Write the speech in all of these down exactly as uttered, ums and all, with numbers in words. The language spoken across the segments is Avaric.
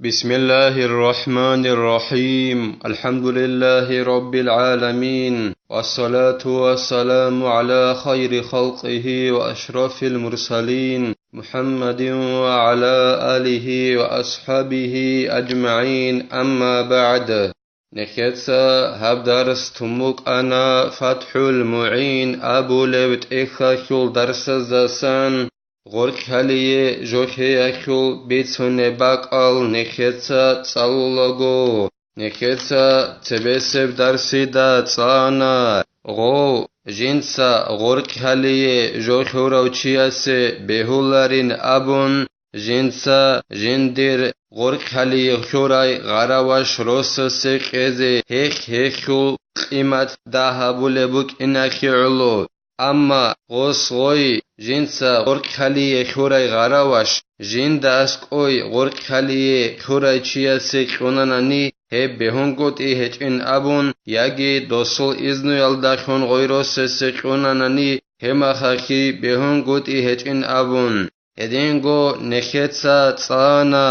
بسم الله الرحمن الرحيم. الحمد لله رب العالمين. والصلاة والسلام على خير خلقه وأشرف المرسلين محمد وعلى آله وأصحابه أجمعين. أما بعد. Нехеца гьаб дарс тун букӀана ФатхӀул МугӀин абулеб тӀехьалъул дарсаздасан. Гъоркьалие жохеялъул бицунеб бакӀал нехеца цӀалулаго, нехеца цебесеб дарсида цӀана гъов, жинца гъоркьалие жохурав чиясе бегьуларин абун, жинца жиндир гъоркьалие хьурай гъараваш росасе кьезе гьех-гьехьул къимат дагьабулеб букӀинахье гӀоло. Амма гъос гъой жинца гъоркьалие хьурай гъараваш, жинда аскӀой гъоркьалие хьурай чиясе кьунанани, гьеб бегьунгутӀи гьечӀин абун, яги досул изнуялдалъун гъой росасе кьунанани, гьемахалъи бегьунгутӀи гьечӀин абун. Гьединго нехеца цӀана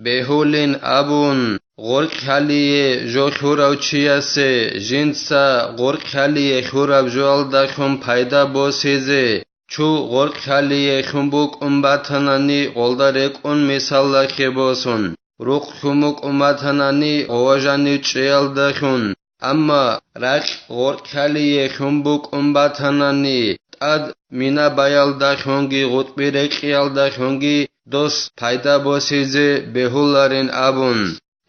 бегьулин абун, гъоркьалие жо хьурав чиясе жинца гъоркьалие хьураб жоялдалъун пайда босизе, чу гъоркьалие хьун букӀун батанани, гъолда рекӀун мисаллахье босун, рукъ хьун букӀун батанани, гъова жанив чӀеялдалъун, амма ракь гъоркьалие хьун букӀун батанани, тӀад минабаялдалъунги гъутӀби рекьиялдалъунги дос пайда босизе бегьуларин абун.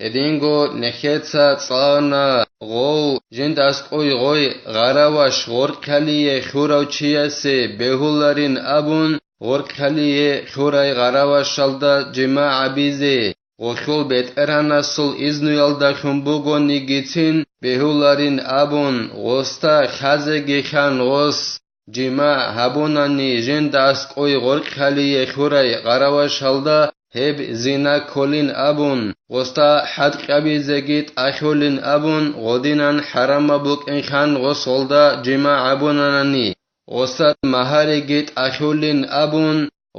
Гьединго нехеца цӀана гъов жинда аскӀой гъой гъараваш гъоркьалие хьурав чиясе бегьуларин абун, гъоркьалие хьурай гъаравашалда жимагӀ гьабизе, гъолъул бетӀергьанасул изнуялдалъун бугонигицин бегьуларин абун, гъосда хьазеги хьан гъос жимагӀ гьабунани, жинда аскӀой гъоркьалие хьурай гъаравашалда гьеб зина кколин абун, гъосда хӀад кьабизеги тӀахьулин абун, гъодинан хӀарамаб букӀин хьан гъос гъолда жимагӀ гьабунанани, гъосда магьариги тӀахьулин абун,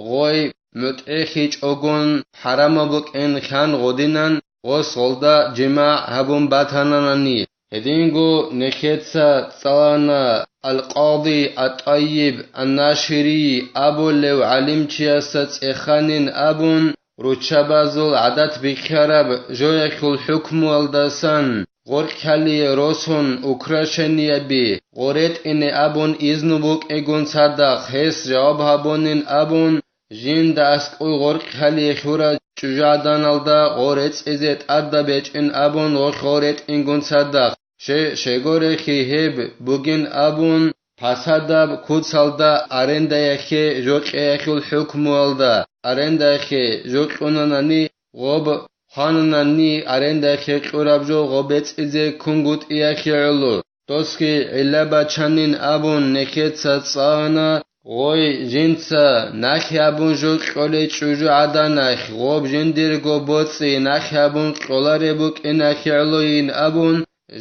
гъой мутӀигӀлъичӀогун хӀарамаб букӀин хьан гъодинан гъос гъолда жимагӀ гьабун батананани. Гьединго нехеца цӀалана Ал-Къади ат-ТӀайиб ан-Нашири абулев гӀалимчиясда цӀеханин абун, руччабазул гӀадат бихьараб жоялъул хӀукмуялдасан гъоркьалие росун украшенияби гъоретӀине абун изну букӀегун цадахъ гьес жаваб гьабунин абун, жинда аскӀов гъоркьалие хьурай чӀужугӀаданалда гъорецӀизе тӀадаб гьечӀин абун гъоркь гъоретӀингун цадахъ, ще-, щегорехи гьеб бугин абун, пасадаб куцалда арендаялъе жо кьеялъул хӀукмуялда, арендаялъе жо кьунанани гъоб хвананани, арендаялъе кьураб жо гъоб бецӀизе ккунгутӀиялъе гӀоло. Досги гӀилла бачанин абун нехеца цӀана, гъой жинца нахь абун жо кьолей чӀужугӀаданалъ гъоб жиндирго боцӀи нахь абун кьолареб букӀиналъе гӀолойин абун,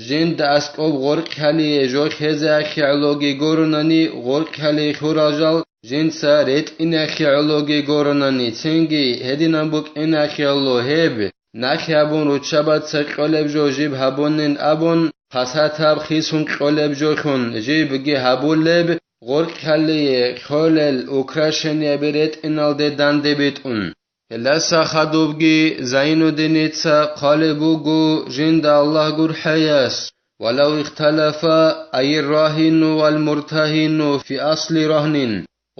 жинда аскӀоб гъоркьалие жо хьезеялъе гӀологи гуронани, гъоркьалие хьурал жал жинца ретӀиналъе гӀологи гуронани, цинги гьединаб букӀиналъе гӀоло гьеб, нахь абун руччабаца кьолеб жо жиб гьабунин абун, пасатаб хисун кьолеб жолъун жибги гьабулеб, гъоркьалие кьолел украшенияби ретӀиналде данде битӀун. Гьелдаса хадубги Зайнуддиница хъвалеб буго жинда Аллагь гурхӀаяс: «Валав ихталафа, ай рагьину вал муртагьину фи асли рагьнин».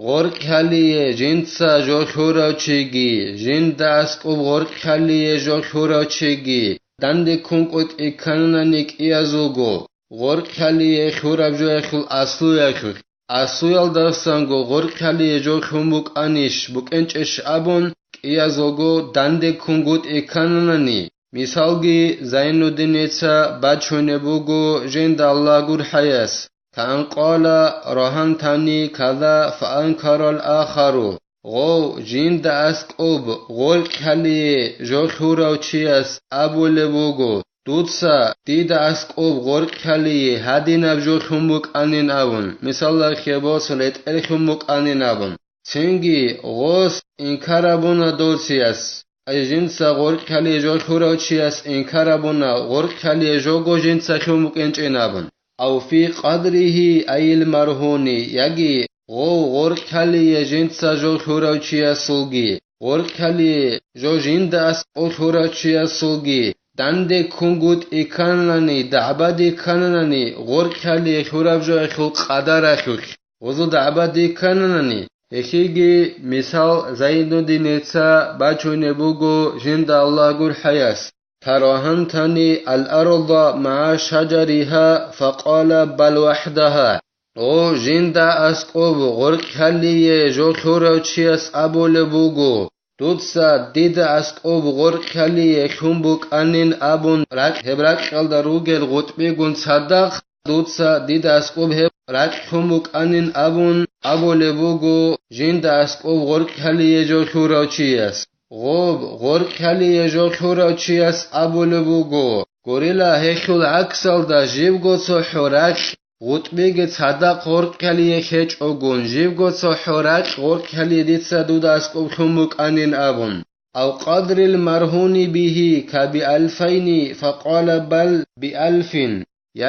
Гъоркьалие жинца жо хьурав чиги, жинда аскӀоб гъоркьалие жо хьурав чиги, данде ккун кӀутӀи кканани кӀиязулго, гъоркьалие хьураб жоялъул аслуялъулъ, аслуялдасанго гъоркьалие жо хьун букӀанищ, букӀинчӀищ абун, кӀиязулго данде ккун кӀутӀи кканани, мисалги Зайнуддиница бачунеб буго жинда Аллагь гурхӀаяс. Кан къала: «Рагьантани каза», фаанкарал ахару. Гъов жинда аскӀоб гъоркьалие жо хьурав чияс абулеб буго: «Дуца дида аскӀоб гъоркьалие гьадинаб жо хьун букӀанин», – абун, мисаллахъе босун, ретӀел хьун букӀанин абун. Цинги гъос инкар абуна дов чияс: ай жинца гъоркьалие жо лъурав чияс инкар абуна, гъоркьалие жого жинца лъун букӀинчӀин абун. Ав фи къадрихи, айил маргьуни, яги гъов гъоркьалие жинца жо лъурав чиясулги, гъоркьалие жо жинда аскӀов лъурав чиясулги, данде ккунгутӀи кканани, дагӀбаде кканани, гъоркьалие лъураб жоялъул къадаралъулъ. Гъозул дагӀбаде кканани, гьелъиги мисал Зайнуддиница бачунеб буго жинда Аллагь гурхӀаяс: «Тараһантани ал-арда магӀа шаджариха, факъала: бал вахӀдаха». О, жинда аскӀоб гъоркьалие жо лъурав чияс абулеб буго: «Дуца дида аскӀоб гъоркьалие лъун букӀанин», абун, ракь, гьеб ракьалда ругел гъутӀбигун цадахъ, «Дуца дида аскӀоб гьеб ракь лъун букӀанин», абун абулеб буго жинда аскӀоб гъоркьалие жо лъурав чияс. Гъоб гъоркьалие жо лъурав чияс абулеб буго: «Гурила, гьелъул гӀаксалда жибго цохӀо ракь гъутӀбиги цадахъ гъоркьалие хьечӀогун, жибго цохӀо ракь гъоркьалие дица дуда аскӀоб лъун букӀанин», абун. Ав къадрил маргьуни бихи ка биалфайни, факъала: бал биалфин.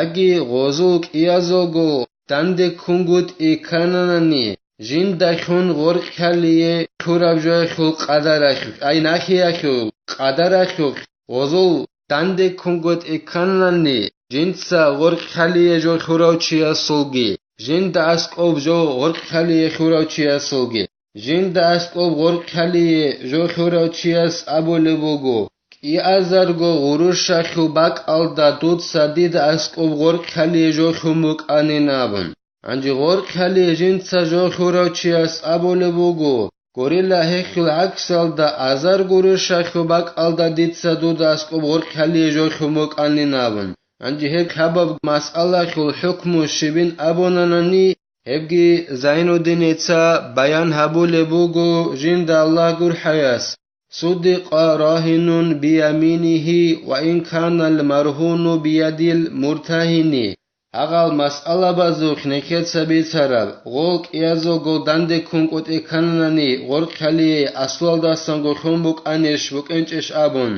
Яги гъозул кӀиязулго данде ккунгутӀи ккананани, жинда лъун гъоркьалие лъураб жоялъул къадаралъулъ, ай нахиялъул къадаралъулъ, гъозул данде ккунгутӀи ккананани, жинца гъоркьалие жо лъурав чиясулги, жинда аскӀоб жо гъоркьалие лъурав чиясулги. Жинда аскӀоб гъоркьалие жо лъурав чияс абулеб буго: «КӀиазарго гъурущалъул бакӀалда дуца дида аскӀоб гъоркьалие жо лъун букӀанин», абун. Гьанже гъоркьалие жинца жо лъурав чияс абулеб буго: «Гурила, гьелъул гӀаксалда азар гъурущалъул бакӀалда дица дуда аскӀоб гъоркьалие жо лъун букӀанин», абун. Гьанже гьеб лъабаб масъалалъул хӀукму щибин абунанани, гьебги Зайнуддиница баян гьабулеб буго жинда Аллагь гурхӀаяс: «Суддикъа рагьинун бияминихи ва ин канал маргьуну биядил муртагьини». Гьагъал масъалабазухъ нехеца бицараб, гъол кӀиязулго данде ккун кӀутӀи ккананани, гъоркьалие аслуялдасанго лъун букӀанищ, букӀинчӀищ абун,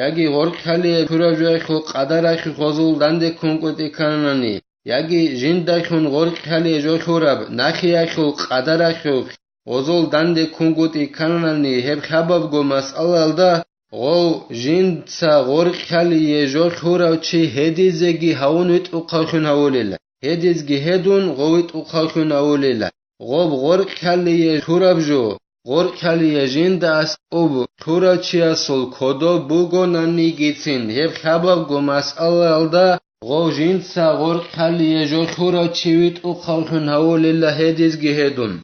яги гъоркьалие лъураб жоялъул къадаралъулъ гъозул данде ккун кӀутӀи ккананани, яги жиндалъун гъоркьалие жо лъураб нахиялъул къадаралъулъ гъозул данде ккунгутӀи ккананани, гьеб лъабабго масъалаялда гъов жинца гъоркьалие жо лъурав чи гьедизеги гьавун витӀухъавлъун гьавулела, гьедизги гьедун гъов витӀухъавлъун гьавулела. Гъоб гъоркьалие лъураб жо, гъоркьалие жинда аскӀоб лъурав чиясул кодоб бугонанигицин, гьеб лъабабго масъалаялда гъов жинца гъоркьалие жо лъурав чи витӀухъавлъун гьавулела гьедизги гьедун.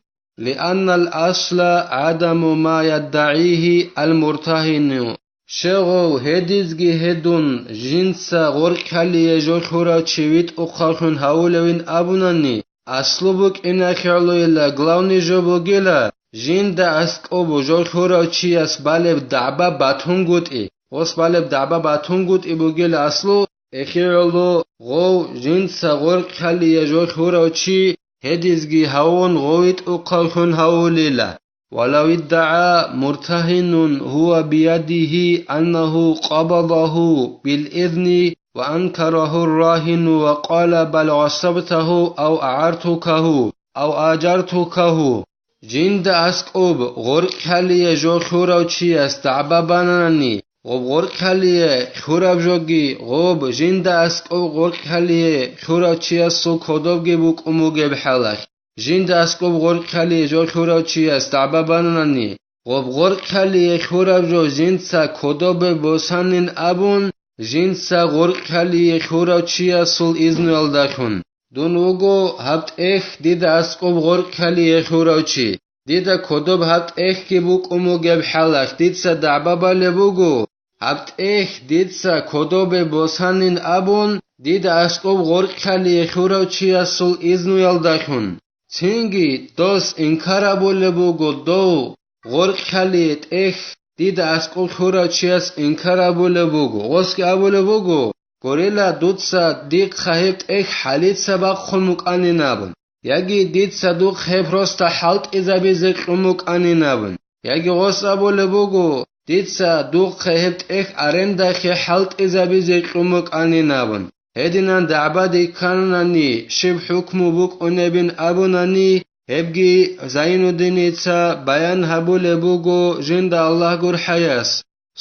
Лианнал асла гӀадаму ма яддагӀигьи ал-муртагьину. Щегъов гьедизги гьедун жинца гъоркьалие жо лъурав чи витӀухъавлъун гьавулевин абунани, аслу букӀиналъе гӀолойила, главный жо бугила, жинда аскӀоб жо лъурав чияс балеб дагӀба батунгутӀи, гъос балеб дагӀба батунгутӀи бугила аслу, эхе гӀоло гъов жинца гъоркьалие жо лъурав чи гьедизги гьавун гъов витӀухъавлъун гьавулила. ولو ادعى مرتهن هو بيده أنه قبضه بالإذن وأنكره الراهن وقال: بل غصبته أو أعرتكه أو آجرتكه. Жинда аскӀоб гъоркьалие жо лъурав чияс дагӀба бананани, гъоб гъоркьалие лъураб жоги, гъоб жинда аскӀоб гъоркьалие лъурав чиясул кодобги букӀун бугеб хӀалалъ, жинда аскӀоб гъоркьалие жо лъурав чияс дагӀба бананани, гъоб гъоркьалие лъураб жо жинца кодобе босанин абун, жинца гъоркьалие лъурав чиясул изнуялдалъун. Дун вуго гьаб тӀехь дида аскӀоб гъоркьалие лъурав чи. Дида кодоб гьаб тӀехьги букӀун бугеб хӀалалъ дица дагӀба балеб буго, гьаб тӀехь дица кодобе босанин абун, дида аскӀоб гъоркьалие лъурав чиясул изнуялдалъун. Цинги дос инкар абулеб буго, дов гъоркьалие тӀехь дида аскӀоб лъурав чияс инкар абулеб буго, гъосги абулеб буго: «Гурила, дуца дихъа гьеб тӀехь хӀалица бахъун букӀанин абун, яги дица духъ гьеб просто хӀалтӀизабизе кьун букӀанин абун». Яги гъос абулеб буго: дица духъе гьеб тӀехь арендахъе хӀалтӀизабизе кьун букӀанин абун. Гьединан дагӀбаде кканани, щиб хӀукму букӀунебин абунани, гьебги Зайнуддиница баян гьабулеб буго жинда Аллагь гурхӀаяс.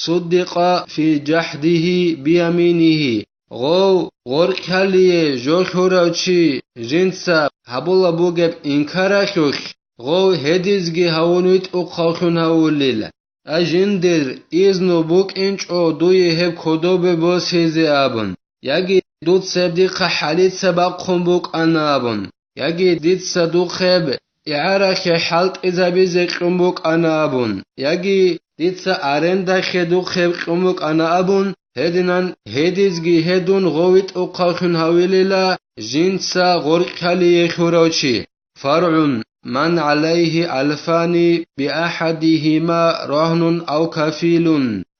Суддикъа фи жахӀдихьи бияминихьи, гъов гъоркьалие жо лъурав чи жинца гьабулеб бугеб инкаралъулъ, гъов гьедизги гьавун витӀухъавлъун гьавулила. А жиндир изну букӀинчӀо дуе гьеб кодобе босизе абун, яги дуца гьеб дихъа хӀалица бахъун букӀана абун, яги дица духъе гьеб игӀарахъе хӀалтӀизабизе кьун букӀана абун, яги дица арендахъе духъе гьеб кьун букӀана абун, гьединан гьедизги гьедун гъов витӀухъавлъун гьавилила жинца гъоркьалие лъурав чи. فرع: من عليه ألفان بأحدهما رهن أو كفيل،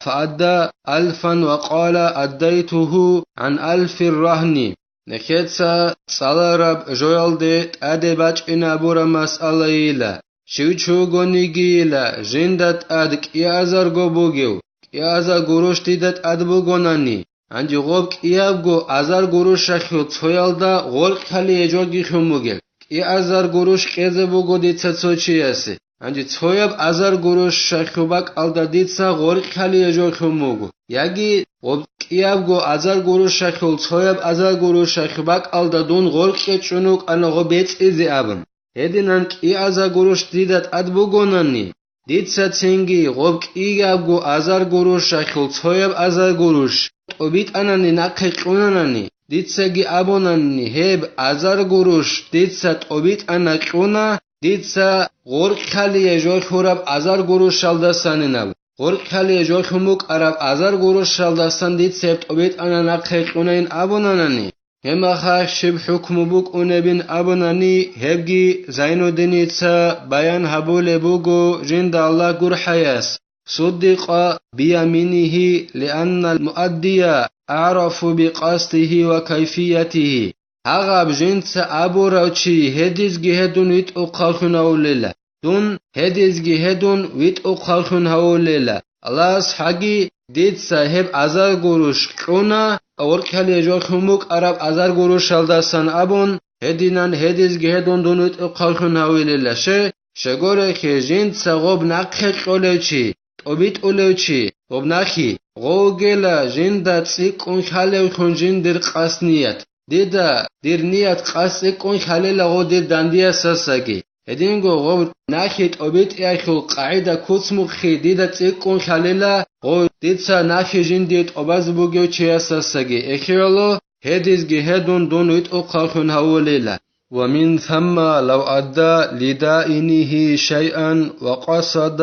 فأدى ألفا وقال: أديته عن ألف الرهن. Нехеца цӀалараб жоялде тӀаде бачӀине абураб масъалайила, щив чи вугонигийила жинда тӀад кӀиазарго бугев, кӀиазар гуруш дида тӀад бугонани, гьанже гъоб кӀиябго азар гурушалъул цоялда гъоркьалие жоги лъун бугеб. КӀиазар гуруш кьезе буго дица цо чиясе, гьанже цояб азар гурушалъул бакӀалда дица гъоркьалие жо лъун буго, яги гъоб кӀиябго азар гурушалъул цояб азар гурушалъул бакӀалда дун гъоркье чӀун вукӀана гъоб бецӀизе абун. Гьединан кӀиазар гуруш дида тӀад бугонани, дица цинги гъоб кӀиябго азар гурушалъул цояб азар гуруш тӀобитӀанани нахъе кьунанани, дицаги абунани, гьеб азар гуруш дица тӀобитӀана кьуна, дица гъоркьалие жо лъураб азар гурушалдасанинаб. Гъоркьалие жо лъун букӀараб азар гурушалдасан дица гьеб тӀобитӀана нахъе кьунайин абунанани, гьеб мехалъ щиб хӀукму букӀунебин абунани, гьебги Зайнуддиница баян гьабулеб буго жинда Аллагь гурхӀаяс: صدق بيمينه لأن المؤدي أعرف بقصده وكيفيته. Гьагъаб жинца абурав чи гьедизги гьедун витӀухъавлъун гьавулела. Дун гьедизги гьедун витӀухъавлъун гьавулела. Аллагьас гьаги дица гьеб азар гуруш кьуна, гъоркьалие жо лъун букӀараб азар гурушалдасан абун, гьединан гьедизги гьедун дун витӀухъавлъун гьавилела. Ще, щегорехъе жинца гъоб нахъе кьолев чи, тӀобитӀулев чи, гъоб нахи, гъов вугела жинда цӀикӀкӀун лъалевлъун жиндир къасд ният. Дида дир ният къасд цӀикӀкӀун лъалела гъо дир дандиясасаги. Гьединго гъоб нахи тӀобитӀиялъул къагӀида куцмухъи дида цӀикӀкӀун лъалела гъо дица нахи жиндие тӀобазе бугев чиясасаги. Эхиялъо гьедизги гьедун дун витӀухъавлъун гьавулела. ومن ثم لو أدى لدائنه شيئا وقصد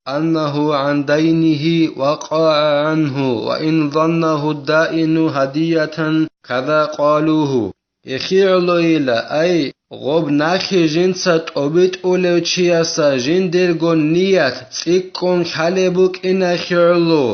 أنه عن دينه وقع عنه، وإن ظنه الدائن هدية كذا قالوه. ЭхигӀолойила, ай, гъоб нахи жинца тӀобитӀулев чияса жиндирго ният цӀикӀкӀун лъалеб букӀина хигӀоло,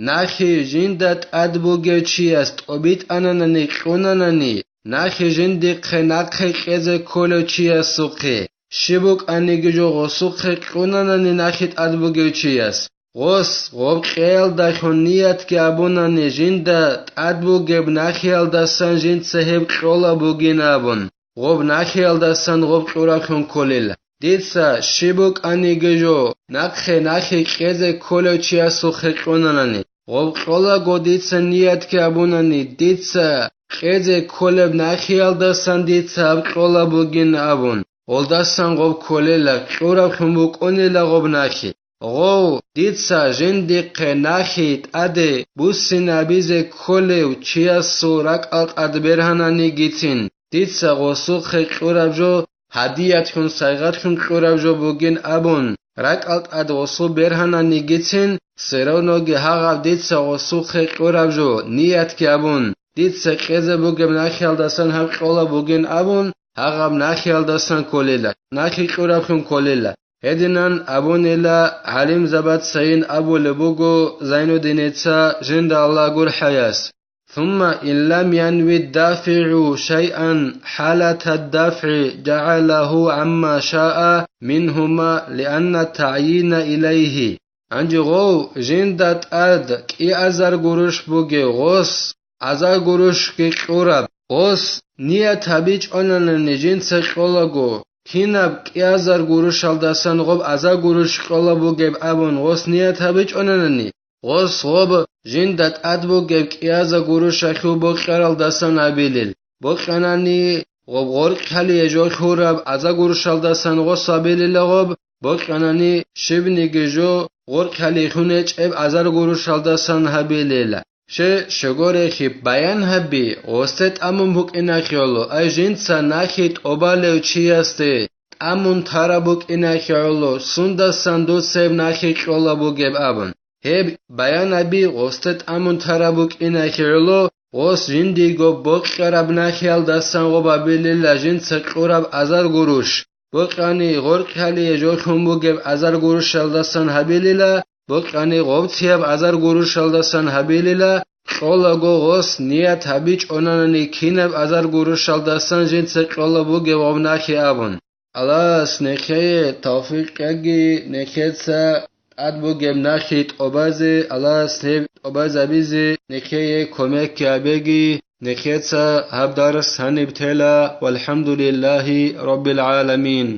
нахи жинда тӀад бугев чияс тӀобитӀананани кьунанани, нахи жиндихъе нахъе кьезе кколев чиясухъе щиб букӀаниги жо гъосухъе кьунанани нахи тӀад бугев чияс. Гъос гъоб кьеялдалъун ниятги абунани жинда тӀад бугеб нахиялдасан жинца гьеб кьола бугин абун, гъоб нахиялдасан гъоб кьуравлъун кколел. Дица щиб букӀаниги жо нахъе нахи кьезе кколев чиясухъе кьунанани, гъоб кьолаго дица ниятги абунани, дица кьезе кколеб нахиялдасан дица гьаб кьола бугин абун, гъолдасан гъоб кколела, кьуравлъун букӀунела гъоб нахи. Гъов дица жиндихъе нахи тӀаде буссинабизе кколев чиясул ракӀал тӀад бергьананигицин, дица гъосухъе кьураб жо гьадиятлъун, сайгъатлъун кьураб жо бугин абун, ракӀал тӀад гъосул бергьананигицин, все равноги гьагъаб дица гъосухъе кьураб жо ниятги абун, дица кьезе бугеб нахиялдасан гьаб кьола бугин абун, гьагъаб нахиялдасан кколела, нахи кьуравлъун кколела. Гьединан абунила гӀалимзабацайин абулеб буго Зайнуддиница жинда Аллагь гурхӀаяс: ثم إن لم ينو الدافع شيئا حالة الدفع جعله عما شاء منهما لأن التعيين إليه. Гьанже гъов жинда тӀад кӀиазар гуруш бугев гъос азар гурушги кьураб. Гъос ният гьабичӀонанани жинца кьолаго, кинаб кӀиазар гурушалдасан гъоб азар гуруш кьола бугеб абун гъос ният гьабичӀонанани, гъос гъоб жинда тӀад бугеб кӀиазар гурушалъул бокьаралдасан гьабилел. Бокьанани гъоб гъоркьалие жо хьураб азар гурушалдасан гъос гьабилила гъоб, бокьанани щибниги жо гъоркьалихьун гьечӀеб азар гурушалдасан гьабилела. Ще, щегорехи баян гьаби, гъосде тӀамун букӀинахъе гӀоло, ай жинца нахи тӀобалев чиясде тӀамун тараб букӀинахъе гӀоло, сундасан дуцеб нахи кьола бугеб абун. Гьеб баян гьаби, гъосде тӀамун тараб букӀинахъе гӀоло, гъос жиндиего бокьараб нахиялдасан гъоб гьабилила жинца кьураб азар гуруш. Бокьани гъоркьалие жо хьун бугеб азар гурушалдасан гьабилила, бокьани гъобцояб азар гурушалдасан гьабилила, кьолаго гъос ният гьабичӀонанани кинаб азар гурушалдасан жинца кьола бугеб гъоб нахи абун. Аллагьас нехее тавфикъ кьеги, нехеца тӀад бугеб нахи тӀобазе, Аллагьас гьеб тӀобазабизе нехее кумекги гьабеги, нехеца гьаб дарс гьаниб тела, валхӀамдулиллагьи раббил гӀаламин.